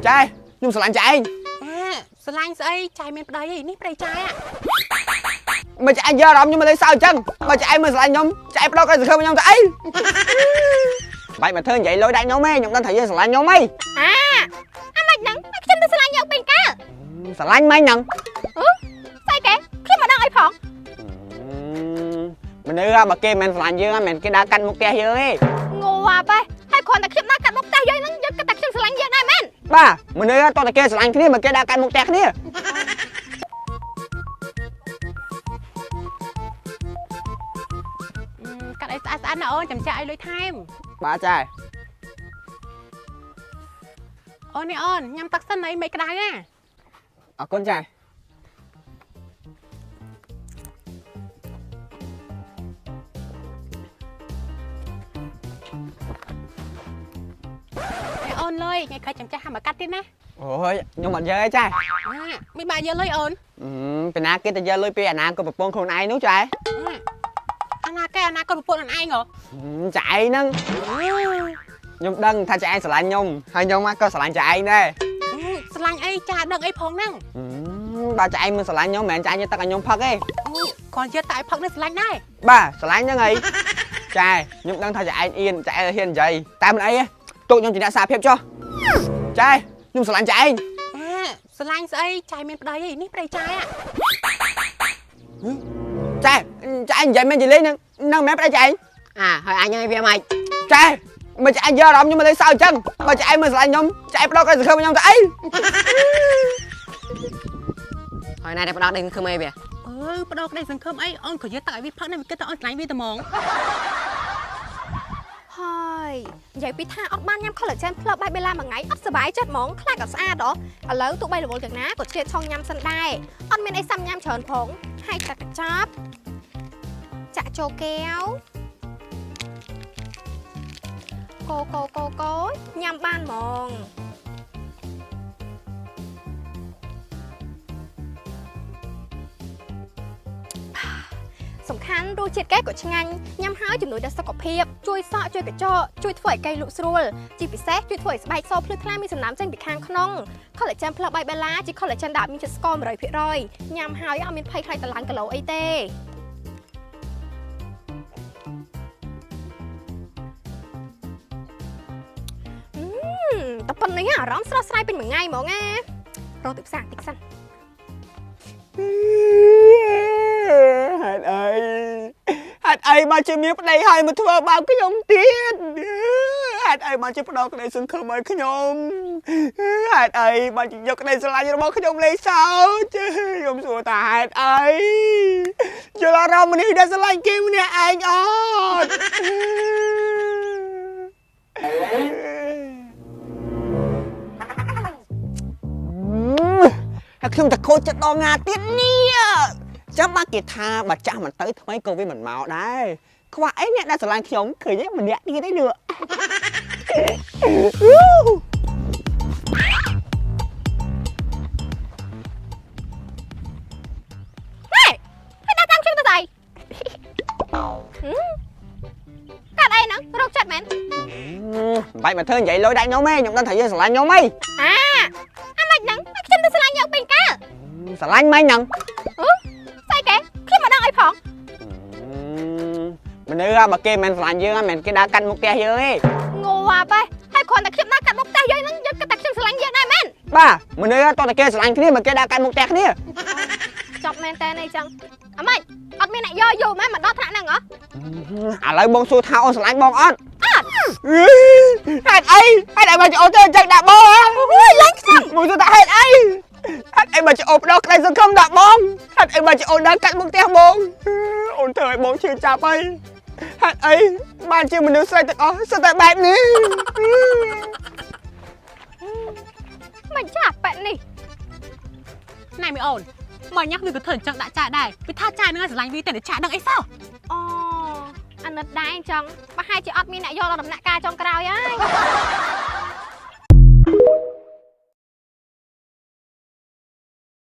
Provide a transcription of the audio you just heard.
ចែខ្ញុំស្រឡាញ់ចែឯង អាស្រឡាញ់ស្អីចៃមានប្តីអីនេះប្តីចៃអា មិនចែឯងយកអារម្មណ៍ខ្ញុំមកលេងសើចអញ្ចឹងបើចែឯងមិនស្រឡាញ់ខ្ញុំចែផ្ដោតឲ្យសង្ឃឹមខ្ញុំទៅអីបាច់មកធ្វើនិយាយលុយដាក់ខ្ញុំទេខ្ញុំដឹងថាយើងស្រឡាញ់ខ្ញុំហី អាអាម៉េចហ្នឹងខ្ញុំទៅស្រឡាញ់យកពេញកាល ស្រឡាញ់ម៉េចហ្នឹង ស្អីគេខ្ញុំមិនដឹងអីផង មនុស្សបើគេមិនស្រឡាញ់យើងមិនគេដើរកាត់មុខផ្ទះយើងទេ ងាប់ហើយហើយគ្រាន់តែខ្ញុំដើរកាត់មុខផ្ទះយើងហ្នឹងយើងគិតតែខ្ញុំស្រឡាញ់យើងដែរមែន បាទមនុស្សតោះតែគេស្រឡាញ់គ្នាមិនគេដើរកាត់មុខផ្ទះគ្នា កាត់អីស្អាតស្អាតណាអូនចាំចាក់ឲ្យលុយថែម បាទចា អូននេះអូនញ៉ាំទឹកសិនអីមិនក្តៅណា អរគុណចា អូនលុយថ្ងៃក្រោយចាំចាស់ហាមកកាត់ទៀតណា អូយខ្ញុំអត់យកទេចា មិនបាក់យកលុយអូន ពីណាគេទៅយកលុយពីអាណាក៏ប្រពន្ធខ្លួនឯងនោះចា អាណាគេអាណាក៏ប្រពន្ធខ្លួនឯងហ៎ ចាឯងហ្នឹងខ្ញុំដឹងថាចាឯងស្រឡាញ់ខ្ញុំហើយខ្ញុំក៏ស្រឡាញ់ចាឯងដែរ ស្រឡាញ់អីចាដឹងអីផងហ្នឹង បើចាឯងមិនស្រឡាញ់ខ្ញុំមិនមែនចាឯងយកទឹកឲ្យខ្ញុំផឹកទេ គ្រាន់យកតែឲ្យផឹកនេះស្រឡាញ់ដែរ បាទស្រឡាញ់ហ្នឹងហីចាខ្ញុំដឹងថាចាឯងអៀនចាឯងហ៊ាននិយាយតែមិនអីទេទុកខ្ញុំជាអ្នកសារភាពចុះចែខ្ញុំស្រឡាញ់ចែឯង ស្រឡាញ់ស្អីចែមានប្តីអីនេះប្តីចែ ចែចែនិយាយមែនជាលេងនឹងនឹងមិនមែនប្តីចែឯង អាហើយអញឲ្យវាម៉េច ចែមិនចែយកអារម្មណ៍ខ្ញុំមកលេងសើចអញ្ចឹងបើចែមិនស្រឡាញ់ខ្ញុំចែផ្ដោតឲ្យសង្ឃឹមខ្ញុំទៅអី ហើយណែតែផ្ដោតដឹងសង្ឃឹមអីវា អឺផ្ដោតក្តីសង្ឃឹមអីអូនក៏យកទឹកឲ្យវាផឹកនេះវាគិតថាអូនស្រឡាញ់វាតែហ្មង ហើយនិយាយពីថាអត់បានញ៉ាំ collagen ផ្លើបបាយបេឡាមួយថ្ងៃអត់សុបាយចិត្តហ្មងខ្លាចក៏ស្អាតហ៎ឥឡូវទោះបីរវល់យ៉ាងណាក៏ឆ្លៀតឆុងញ៉ាំសិនដែរអត់មានអីសាំញ៉ាំច្រើនផងហើយតែកញ្ចប់ចាក់ចូលកែវកូកូកូកូញ៉ាំបានហ្មងសំខាន់រសជាតិកែក៏ឆ្ងាញ់ញ៉ាំហើយជំនួយដល់សុខភាពជួយសក់ជួយកញ្ចក់ជួយធ្វើឲ្យកែលក់ស្រួលជាពិសេសជួយធ្វើឲ្យស្បែកសភ្លឺថ្លាមានសំណើមចេញពីខាងក្នុង collagen ផ្លើបៃបេឡាជា collagen ដែលមានជាតិស្ករ 100% ញ៉ាំហើយអត់មានភ័យខ្លាចតឡើងគីឡូអីទេតែប៉ុណ្្នេះអារម្មណ៍ស្រស់ស្រាយពេញមួយថ្ងៃហ្មងណារកទីផ្សារតិចសិន ហេតុអីហេតុអីបើជាមានប្តីហើយមកធ្វើបាបខ្ញុំទៀតហេតុអីបើជាផ្ដោតក្តីសង្ឃឹមឲ្យខ្ញុំហេតុអីបើជាយកក្តីស្រឡាញ់របស់ខ្ញុំលេងសើចខ្ញុំសួរថាហេតុអីយល់អារម្មណ៍នេះដែលស្រឡាញ់គេម្នាក់ឯងអត់ហើយខ្ញុំតែខូចចិត្តដល់ងាទៀតនេះចាំបាគេថាបើចាស់មិនទៅថ្មីក៏វាមិនមកដែរខ្វះអីអ្នកដែលស្រឡាញ់ខ្ញុំឃើញទេម្នាក់ទៀតឯនោះ ហេហើយដាក់តាមខ្ញុំទៅស្អីកាត់អីហ្នឹងរោគចិត្តមែន បាច់មកធ្វើនិយាយលុយដាក់ខ្ញុំទេខ្ញុំដឹងថាយើងស្រឡាញ់ខ្ញុំហី អាអាម៉េចហ្នឹងខ្ញុំទៅស្រឡាញ់យកពេញកាល ស្រឡាញ់ម៉េចហ្នឹង ស្អីគេខ្ញុំមិនដឹងអីផង មនុស្សបើគេមិនស្រឡាញ់យើងមិនគេដើរកាត់មុខផ្ទះយើងទេ ងាប់ហើយហើយគ្រាន់តែខ្ញុំដើរកាត់មុខផ្ទះយើងហ្នឹងយើងគិតតែខ្ញុំស្រឡាញ់យើងដែរមែន បាទមនុស្សតោះតែគេស្រឡាញ់គ្នាមិនគេដើរកាត់មុខផ្ទះគ្នា ចប់មែនតើអីចឹងអាម៉េចអត់មានអ្នកយកយូរមែនមកដល់ថ្នាក់ហ្នឹងហ៎ ឥឡូវបងសួរថាអូនស្រឡាញ់បងអត់ អត់ ហេតុអីហេតុអីបើអូនទៅអញ្ចឹងដាក់បងហ៎ អូយឡើងខ្ញុំ បងសួរថាហេតុអីហេតុអីបើអូនផ្ដោតក្តីសង្ឃឹមដាក់បងហេតុអីបើអូនដើរកាត់មុខផ្ទះបងអូនធ្វើឲ្យបងឈឺចាប់ហើយហេតុអីបានជាមនុស្សស្រីទាំងអស់សុទ្ធតែបែបនេះ មិនចាស់បែបនេះ ណែមីអូនមកញ៉ាំវាក៏ធ្វើអញ្ចឹងដាក់ចាដែរពីថាចានឹងស្រឡាញ់វាតែចាដឹងអីសោះ អូអាណិតដែរអញ្ចឹងប្រហែលជាអត់មានអ្នកយកដល់ដំណាក់កាលចុងក្រោយហើយ